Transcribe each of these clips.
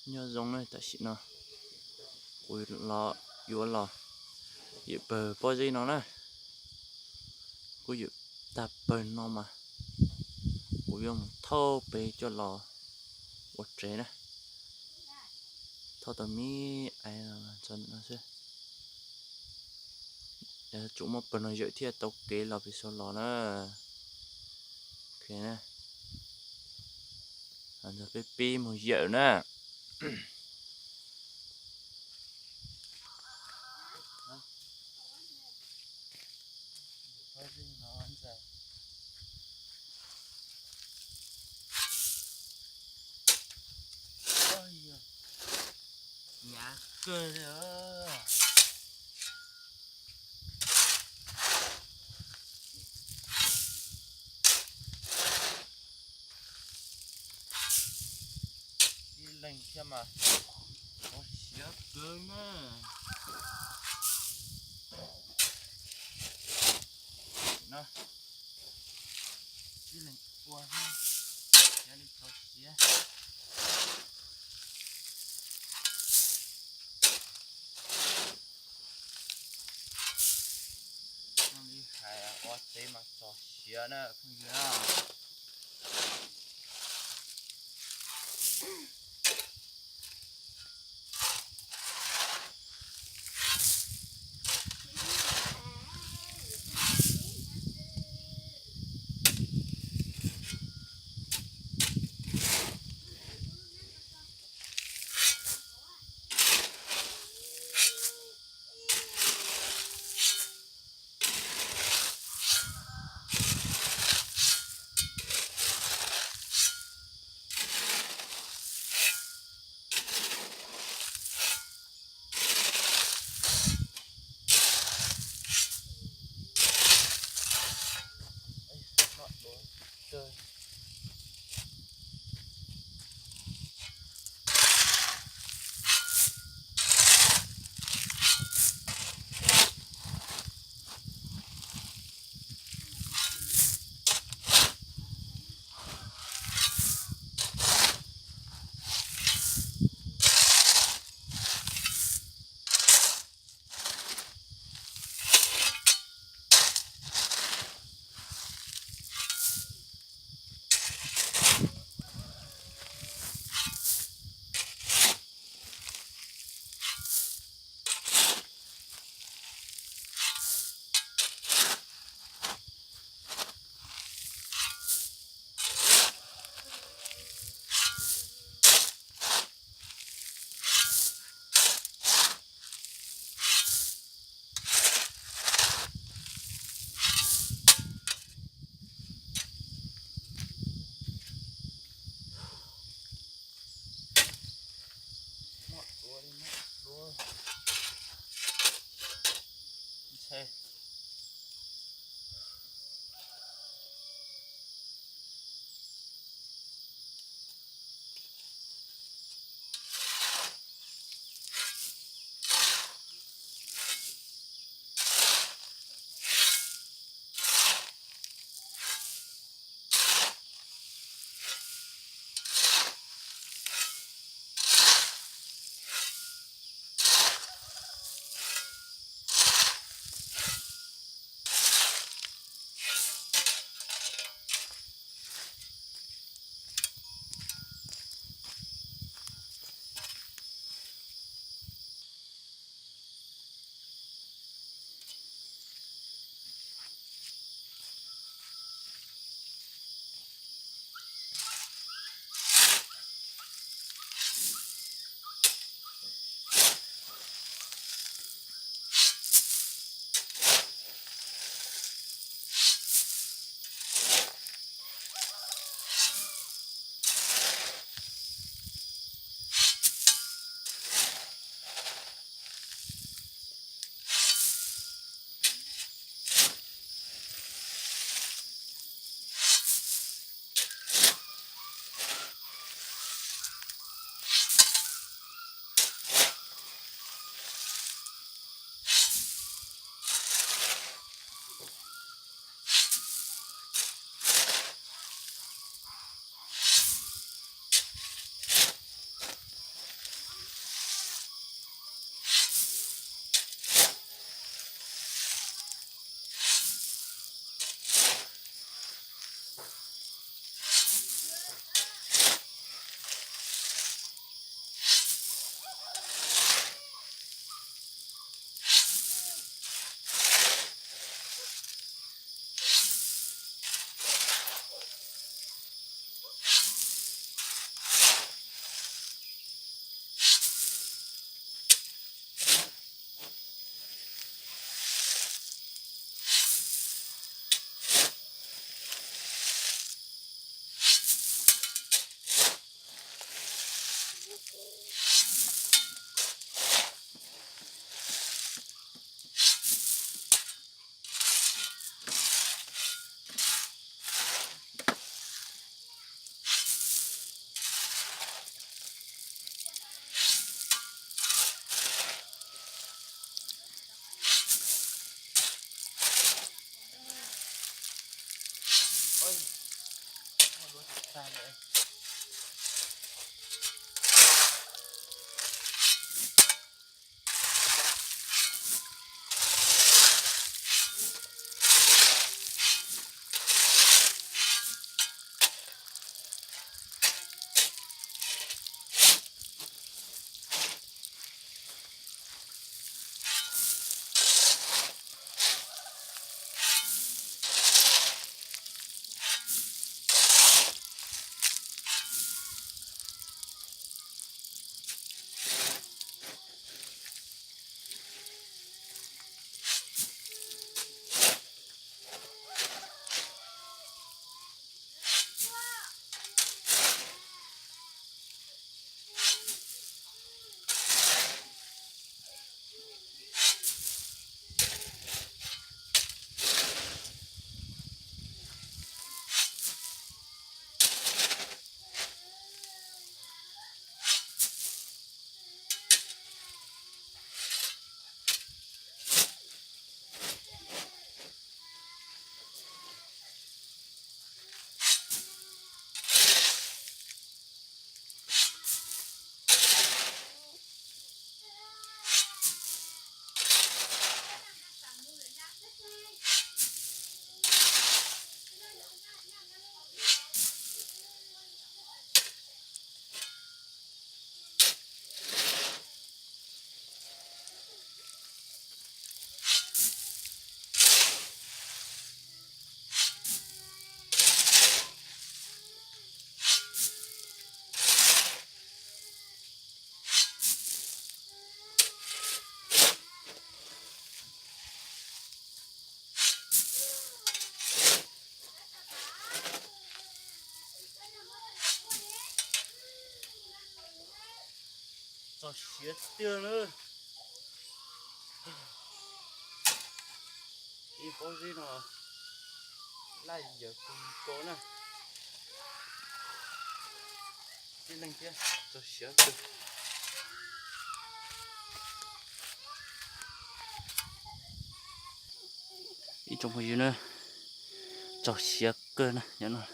Nyob zoo na, tam sim no kuv los yuav los ywm pawg pob zeb no na. Kuv ywm tag pawg no mas kuv yuav mus thauj pem coj los ua tsev na. Thauj tau me aiv no xwb. Tsum muab pawg no yawm thiaj tau kev los pem sau los na. Ntawd peb pib mus yawm na. Hnyav kawg li. Ib leeg thiab mas txaus siav kawg na. No, ib leeg ua thiab, siav li txaus siav. Ua tsev mas txaus siav na phooj ywg. Txog siav tiag na. Ib pob zeb no laj yawg kawg nkaus na. Tib leeg thiab, txog siav kawg. Ib tsoom phooj ywg na, txog siav kawg na, yog no.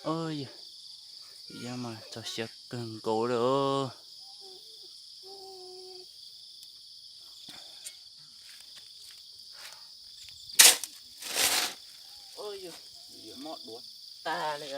Yog, yog mas txog siav kawg nkaus li os. Mob duav tag li.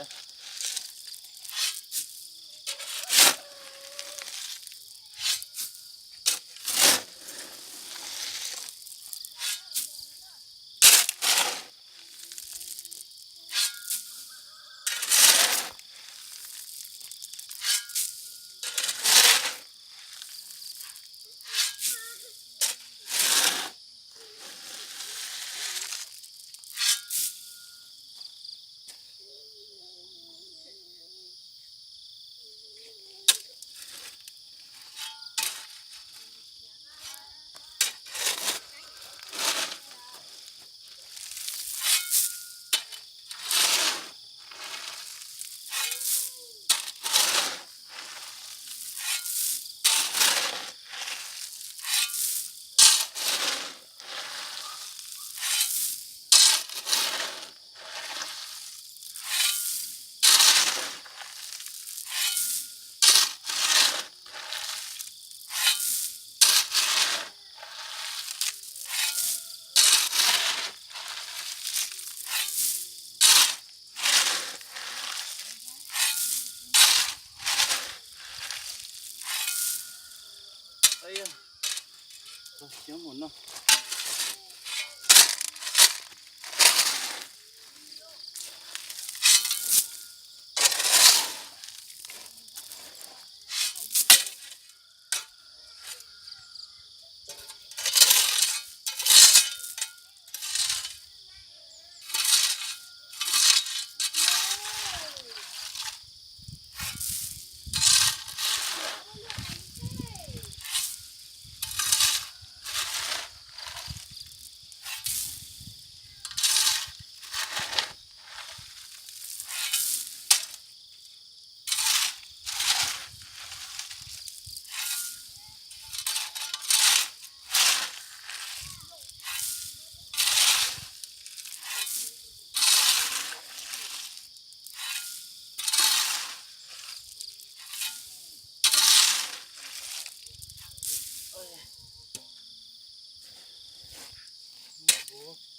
Txog siav mus no.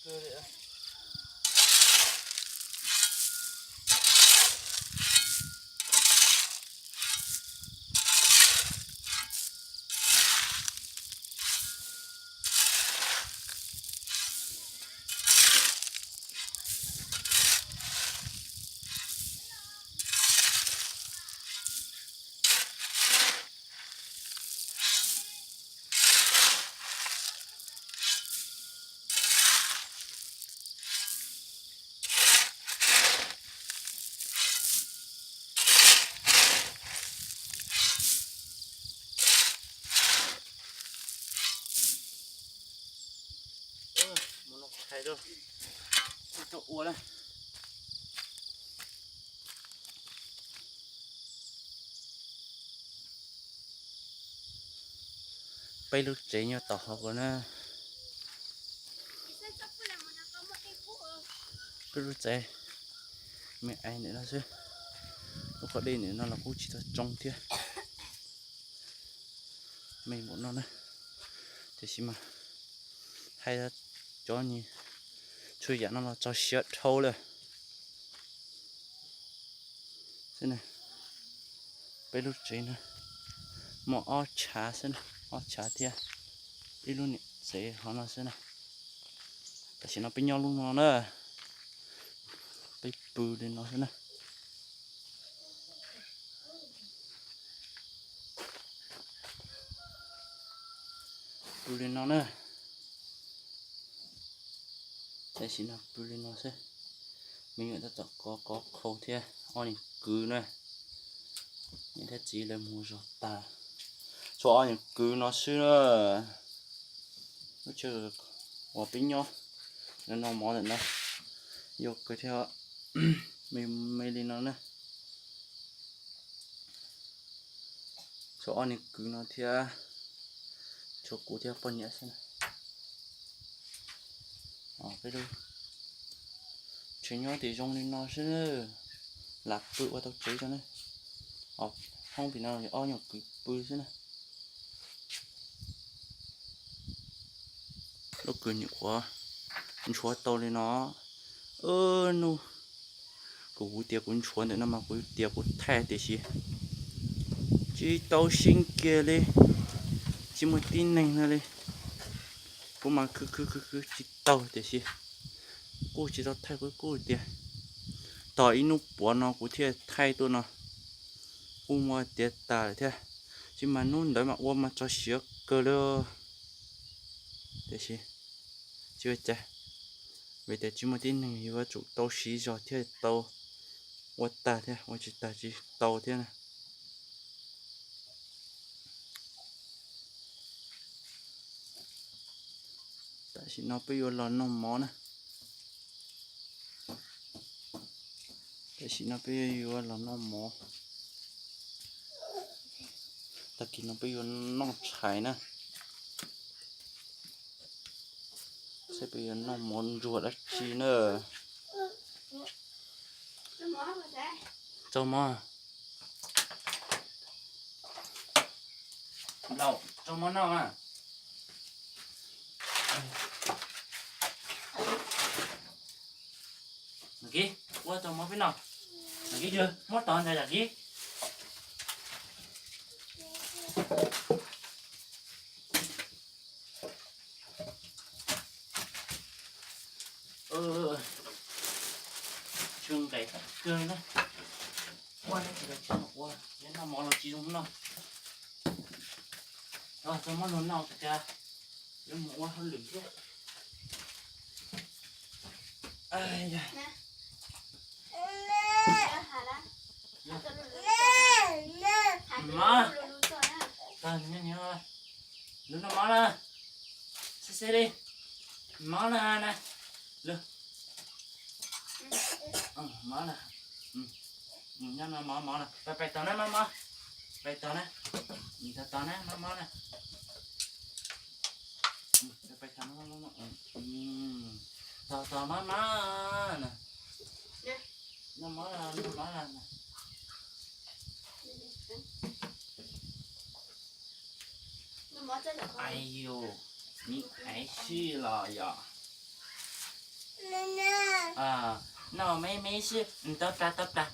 Peb lub tsev nyob tom hauv ko na. Peb lub tsev me ais ntawm no xwb. Lub qhov dej ntawm no los kuj tsis tau tsoo thiab. Me npaum no na, tiam sis mas hais cov txhua yam no los txog siav dhau lawm. Xwb na, peb lub tsev no muaj ob tshav xwb na, ob tshav thiab ib lub niam tsev hov no xwb na. Tam sim no peb nyob lub no na, peb pw li no xwb na. Pw li no na. Tam sim no pw li no xwb. Me nyuam tab tom kov kov qhau thiab ob niag kwv na. Niam thiab txiv lawv mus zog tag, tshuav ob niag kwv no xwb na. Lub tsev uas peb nyob no, noj mov ntawm no, yuav kwv thiab, me me li no na. Tshuav ob niag kwv no thiab, tshuav kuv thiab poj niam xwb. Peb lub tsev nyob tias zoo li no xwb, lam pw ua tau tsev rau ne. Hoob pem no ob nyuag kwv pw xwb na. Lub kwv nyuam qhuav ntshuav tau li no. Ub, nub kuv, kuv tias kuv ntshuav ntawm no mas kuv tias kuv thaij tiam sis tsis tau sib kiag li, tsis muaj tib neeg no li. Kuv mas khwv khwv khwv khwv tsis tau tiam sis kuj tsis tau thaij, kuv kuj tias tos ib hnub puav no kuv thiaj thaij tuaj no. Kuj muaj tiav tas lawm thiab, tsis mas hnub ntawd mas ua mas txog siav kawg li. Tiam sis tsis ua cas, vim tias tsis muaj tib neeg, yuav tsum tau siv zog thiaj tau ua tag thiab, ua tsis tag tsis tau thiab na. Tam sim no peb yuav los noj mov na. Tam sim no peb yuav los noj mov. Tag kis no peb yuav noj tshais na. Seb peb yuav noj mov ntsuag dab tsi na. Tso mov. Nplaum, tso mov noj na. Kiv, ua tso mov peb noj. Kiv, yog muab tod ntag yom Kiv. Tsw nqaim tag kawg na. Ua tsis tau tsis ua, noj mov los tsis zoo noj. Tso mov los noj tas, yuav mus ua hauj lwm thiab. Mov, lub noj mov na, xeb xeb li, mov na na, lub, mov na, nyob no mov mov na, pais pais tod na mov mov, pais tod na, tod tod na mov mov na. Tod tod mov mov na, noj mov na, noj mov na. Ais yus, me ais sij los yom. Noj me me xwb, tau plas, tau plas,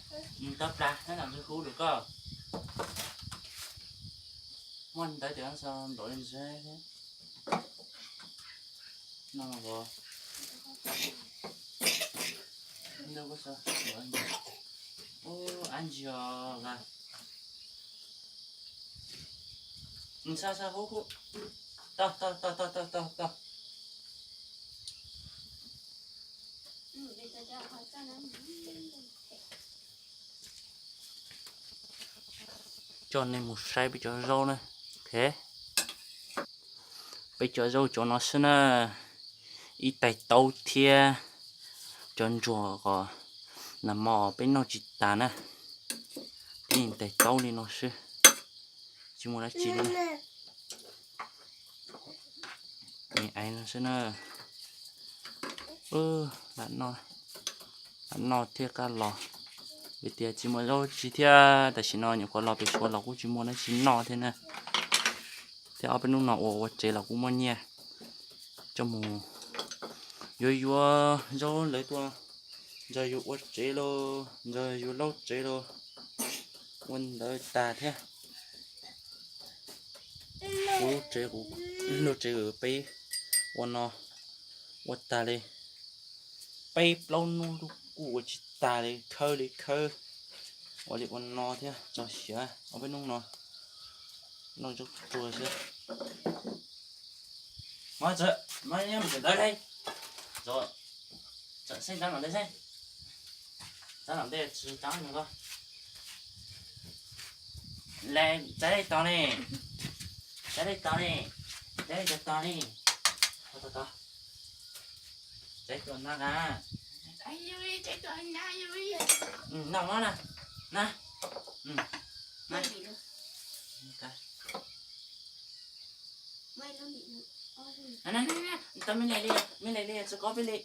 tau plas, noj ntawd hu rau koj. Muaj ntawd ces npau li ntawd. No, ntawd, ub, ab ntsis os. Xav xav hub hub. Tau tau tau tau tau tau tau. Coj nej mus saib peb cov zaub na. Ok, peb cov zaub cov no xwb na, ib tais taub thiab cov ntsuag kom nag hmo peb noj tsis tas na. Peb tais taub li no xwb, tsis muaj dab tsi li. Ais no xwb na. Lam noj thiab kab los, vim tias tsis muaj zaub tsis thiab, tam sim no nyuam qhuav los pem Suav los kuj tsis muaj dab tsi noj thiab na. Thiab ob peb hnub no ua ua tsev los kuj muaj nyiaj coj mus yuav yuav zaub lawv tuaj, nrog yus ua tsev los nrog yus laub tsev los ua ntawd tag thiab. Kuv lub tsev, kuv lub tsev peb ua no ua tag li peb plaub hnub kuj ua tsis tag li, khawb li khawb, ua li ua no thiab tso siav ob peb hnub no noj zaub tsuag xwb. Mov txawm mov nyob mus ntawd li, txawm xeeb tsav los ntej xeeb, tsav los ntej tsis tsav nws ko. Tsav li tos ne, tsav li tos ne, tsav li tos ne, tos tos tos, tsav tos no na. Noj mov na, na, na. Tau me lais li, me lais li tsis kov peb li,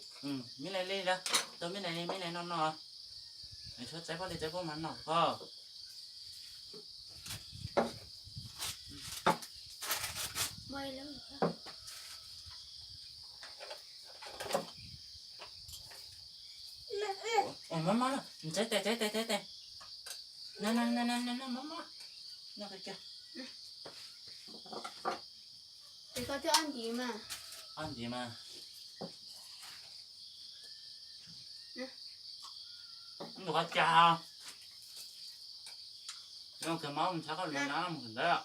me lais li lawm, tau me lais li, me lais no no. Suav txaiv pob li txaiv pob mas noj ko. Mob mob, txaiv tes, txaiv tes, txaiv tes. Mob mob, noj kiag. Ces koj thiaj ob ntiv mas. Ob ntiv mas. Ntuj qhov cas, no kawg mob mus txhab koj lub nab mus ntawd.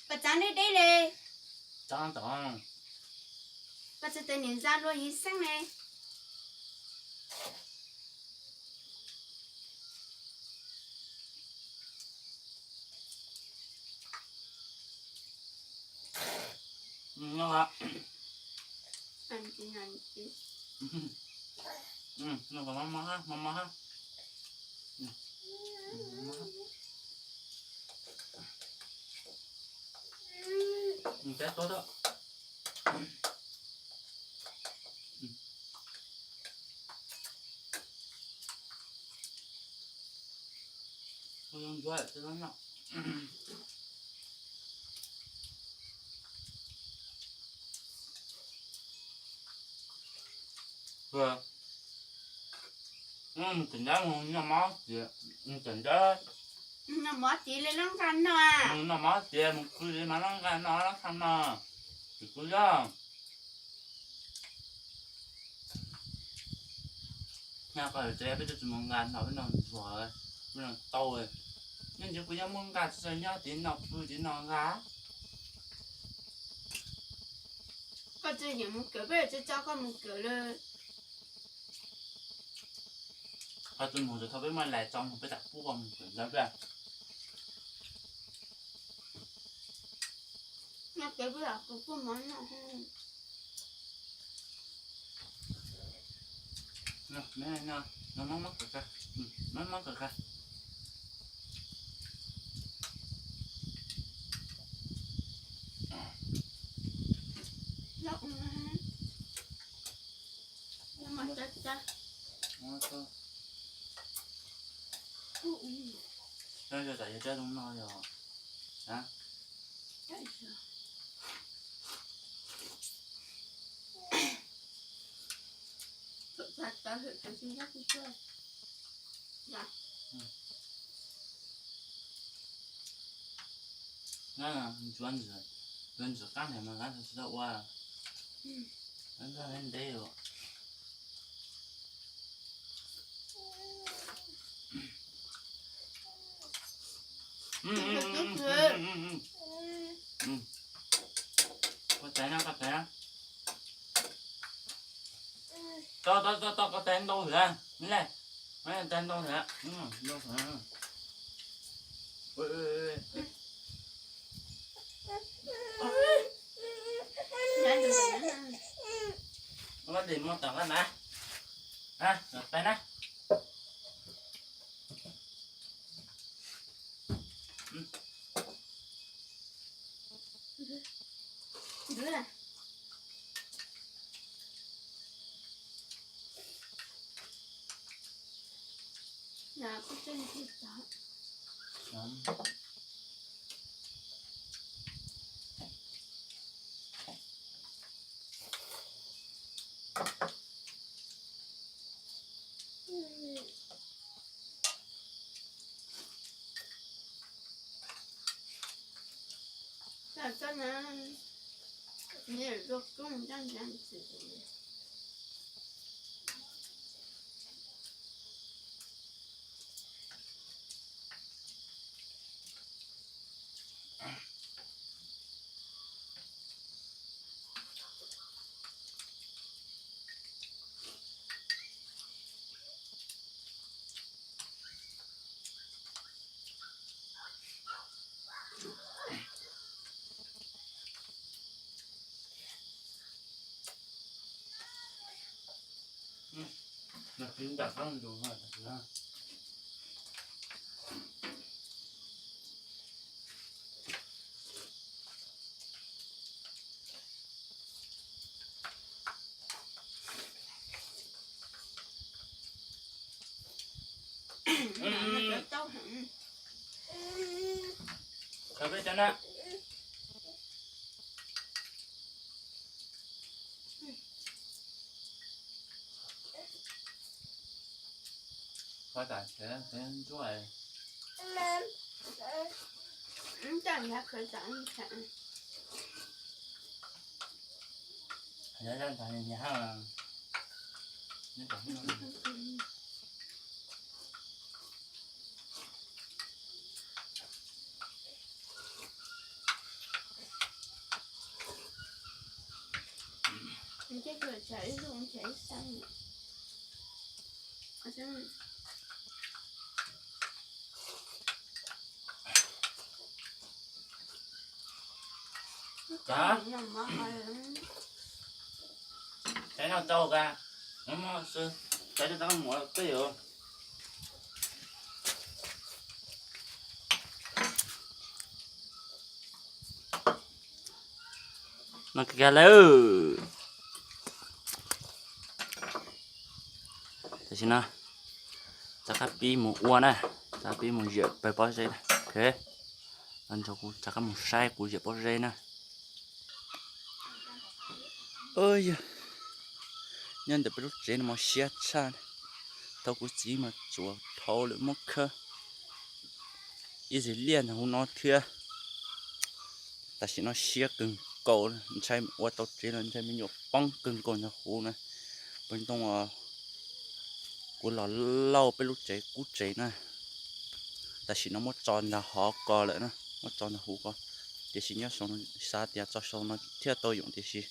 Koj txav deb deb li. Txav tod. Koj tsis tes niam Zaj luaj ib xeeb li. Mus tseem nrab mus noj mov tias, mus tseem nrab. Noj mov tias li lub nqag no. Mus noj mov tias mus pw li mas lub nqag no lub nqag no. Tus kuv yog nyob qhov tsev peb twb tsis mus nqa no, peb no ntxuag, peb no tau. Nyob ntsis kuv nyob muab nqa tsis tau, nyob tid no pw tid no nqa. Koj tsis yeem mus kawm, peb tsis tso koj mus kawm lawm. Qhov twg mus tsis tau peb muab lais tso mus peb tsis pub koj mus kawm ntawd. Noj kawm peb yog kuv pub mov noj. Noj mov kawm, noj mov kawm. Yog tas yog cab zoo no yog, a, Ntsuav ntxim qab ntawm mas lawv tsis tau ua, lawv ntev os. Koj tais no, koj tais no. Tau, tau, tau, tau, koj tais ntau lawm. Lis, tais ntau lawm. Ntau lawm. Ua li muab tom koj na. Tais na. Khaws peb cov na. Khaws tas ntsuab. Cov, cov no tau ka, cov no tau muab peb os. No kawg lawm. Tam sim no rov qab pib mus ua na, rov qab pib mus ziam pawg pob zeb na. Los nrog kuv rov qab mus saib kuv ziam pob zeb na. Yog, nyob ntawm peb lub tsev no mas siab tshaj. Thaum kuv txiv mas tsuas dhau lawm muab khawb ib zig liaj ntawm hauv no thiab. Tam sim no siab kawg nkaus, ntshai ua tau tsev los ntshai me nyuam poob kawg nkaus ntawm hauv na. Pawg ntoo kuv los lauj peb lub tsev kub tsev na. Tam sim no muab tso ntawm hauv ko lawm na, muab tso ntawm hauv ko. Tiam sis nyob saum no xav tias tso saum no thiaj tau yoom tiam sis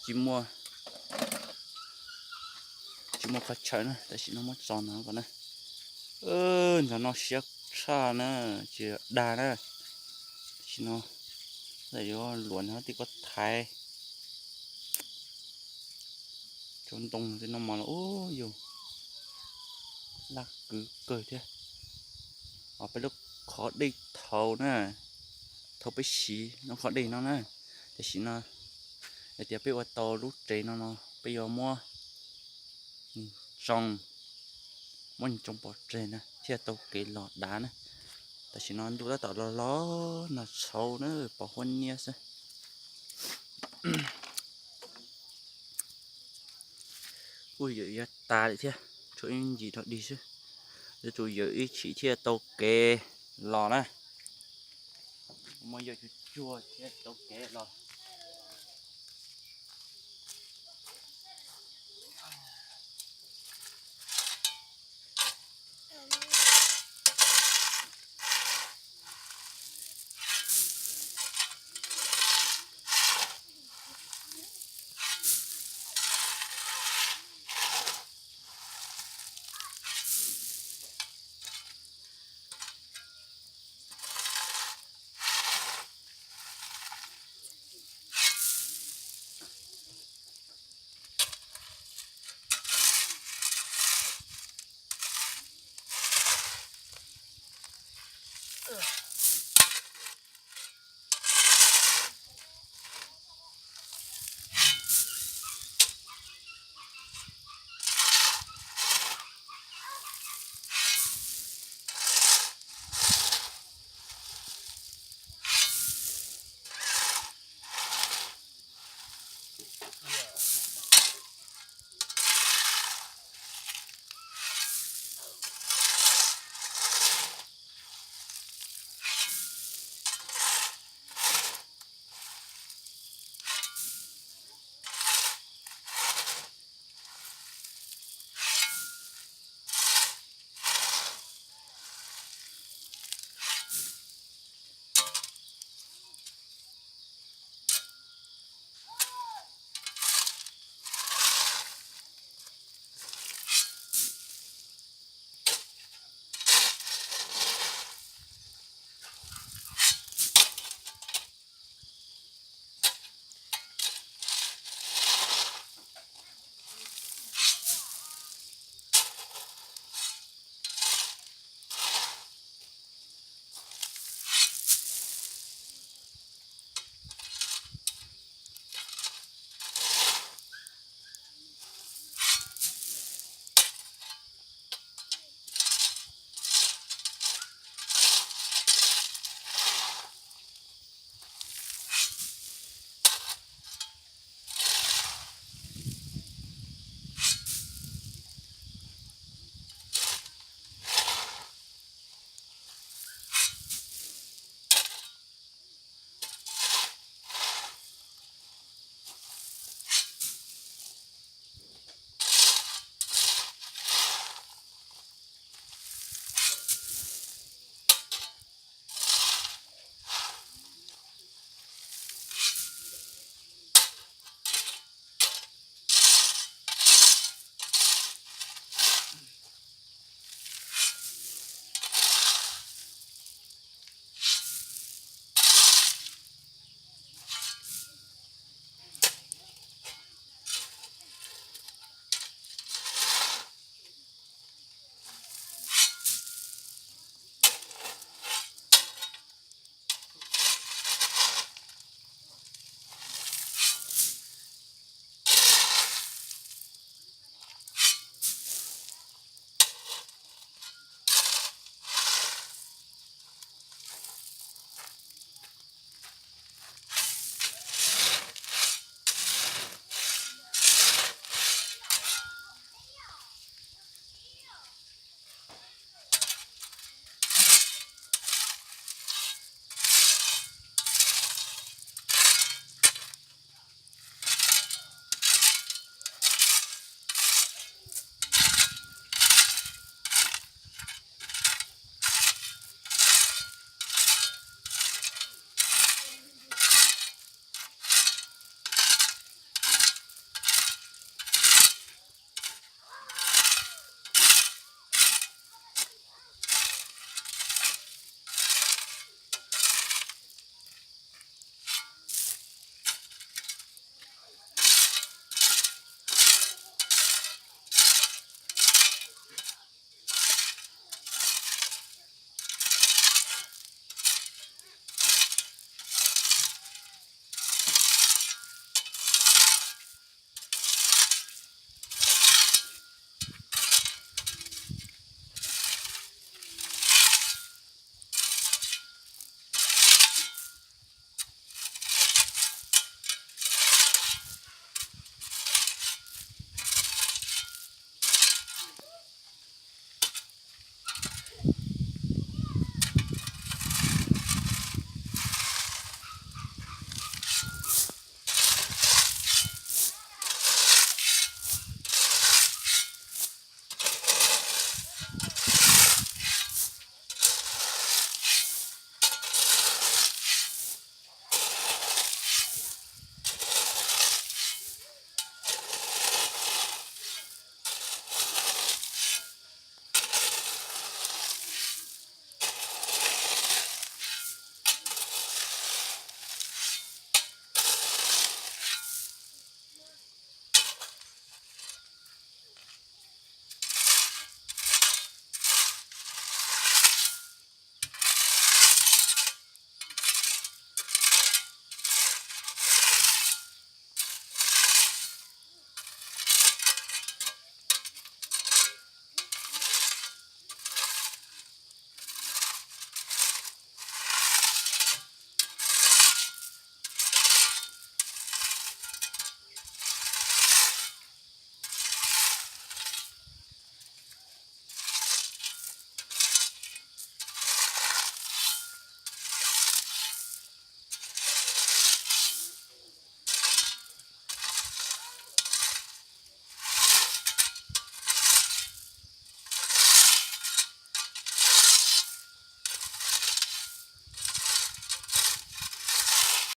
tsis muaj, tsis muaj qhov chaw na, tam sim no muab tso ntawm ko na. Ntawm no siab tshaj na, tsis dag na. Tam sim no yuav luam nws tib kob thaiv. Cov ntoo tej no mas los ub yus laj kwv kawg thiab. Os, peb lub qhov dej thaum na, thaum peb siv lub qhov dej no na, tam sim no hais tias peb ua tau lub tsev no no peb yuav muab tsoo, muab tsoo pov tseg na thiaj tau kev los dav na. Tam sim no ntuj tab tom los los no tshauv na, pos huab niab xwb. Kuj yawm yuav tas li thiab, tshuav ib ncig rog dig xwb. Yuav tsum yawm ib chim thiaj tau kev los na. Muaj yawm cuag cuag thiaj tau kev los.